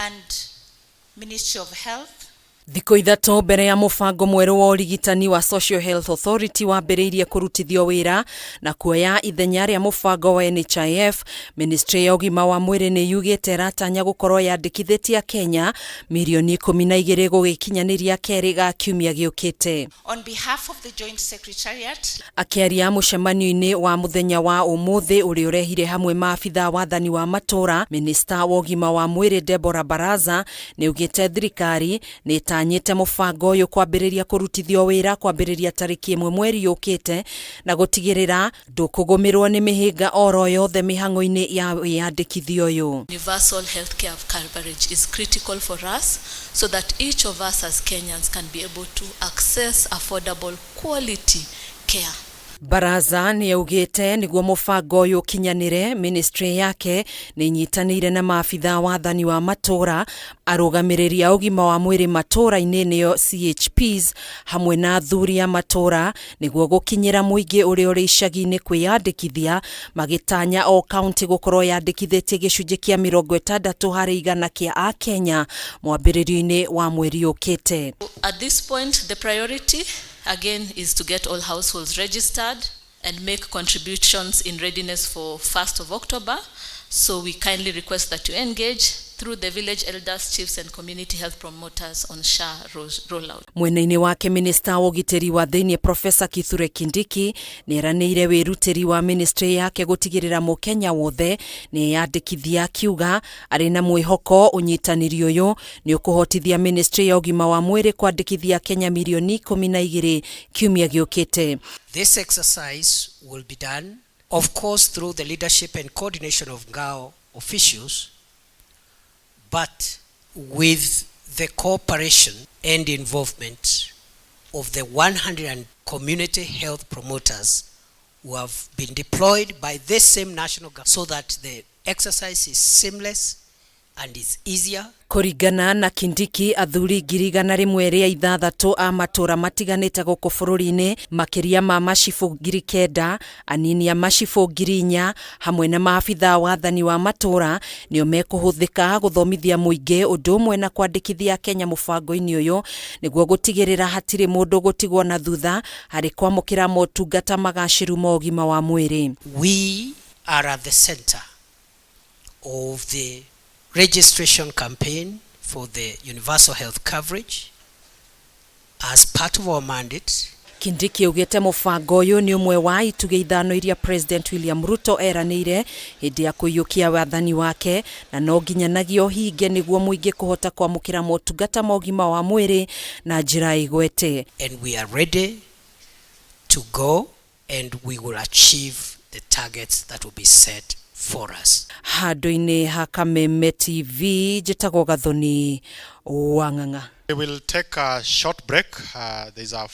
And Ministry of Health. Thikũ 3 mbere ya mũbango mwerũ wa ũrigitani wa Social Health Authority wambĩrĩirie kũrutithio wĩra na kuoya ithenya rĩa mũbango wa NHIF, Ministry ya ũgima wa mwĩrĩ nĩ yugĩte ĩratanya gũkorwo yandĩkithĩtie Akenya mirioni 12 gũgĩkinyanĩria kerĩ ga kiumia gĩũkĩte. On behalf of the Joint Secretariat, Akĩaria mũcemanio-inĩ wa mũthenya wa ũmũthĩ ũrĩa ũrehire hamwe maabithaa wathani wa matũra, minista wa ũgima wa mwĩrĩ Deborah Baraza nĩ augĩte thirikari nĩ ĩtanyĩte mũbango ũyũ kwambĩrĩria kũrutithio wĩra kwambĩrĩria tarĩki 1 mweri yũkĩte na gũtigĩrĩra ndũkũgũmĩrwo nĩ mĩhĩnga oro yothe mĩhang'o-inĩ ya wĩyandĩkithia ũyũ. Universal healthcare coverage is critical for us so that each of us as Kenyans can be able to access affordable quality care. Baraza nĩ augĩte nĩguo mũbango ũyũ ũkinyanĩre, ministry yake nĩ ĩnyitanĩire na maabithaa wathani wa matũra, arũgamĩrĩri a ũgima wa mwĩrĩ matũra-inĩ nĩo CHPs hamwe na athuri a matũra nĩguo gũkinyĩra mũingĩ ũrĩa ũrĩ icagi-inĩ kwĩyandĩkithia, magĩtanya o kaunti gũkorwo yandĩkithĩtie gĩcunjĩ kĩa 60% kĩa Akenya mwambĩrĩrio-inĩ wa mweri ũkĩte. At this point, the priority again is to get all households registered and make contributions in readiness for 1st of October. So we kindly request that you engage through the village elders, chiefs and community health promoters on SHA rollout. Mwena-inĩ wake, minista wa ũgitĩri wa thĩinĩ Professor Kithure Kindiki nĩ eranĩire wĩrutĩri wa ministry yake gũtigĩrĩra mũkenya wothe nĩ eyandĩkithia, akiuga arĩ na mwĩhoko ũnyitanĩri ũyũ nĩ ũkũhotithia ministry ya ũgima wa mwĩrĩ kwandĩkithia Kenya mirioni 12 kiumia gĩũkĩte. This exercise will be done, of course, through the leadership and coordination of NGAO officials, but with the cooperation and involvement of the 100 community health promoters who have been deployed by this same national government so that the exercise is seamless and is easier. Kũringana na Kindiki, athuri 106,000 a matũra matiganĩte gũkũ bũrũri-inĩ, makĩria ma macibũ 9,000, anini a macibũ 4,000 hamwe na maabithaa wathani wa matũra nĩo mekũhũthĩka gũthomithia mũingĩ ũndũ ũmwe na kwandĩkithia Kenya mũbango-inĩ ũyũ nĩguo gũtigĩrĩra hatirĩ mũndũ gũtigwo na thutha harĩ kwamũkĩra motungata magacĩru ma ũgima wa mwĩrĩ. We are at the center of the registration campaign for the universal health coverage as part of our mandate. Kindiki augĩte mũbango ũyũ nĩ ũmwe wa itugĩ 5 iria President William Ruto eranĩire hĩndĩ ya kũiyũkia wathani wake na no nginyanagia ũhinge nĩguo mũingĩ kũhota kwamũkĩra motungata ma ũgima wa mwĩrĩ na njĩra ĩgwete. And we are ready to go and we will achieve the targets that will be set for us. Handũ-inĩ ha Kameme TV, njĩtagwo Gathoni Wang'ang'a. We will take a short break. There's a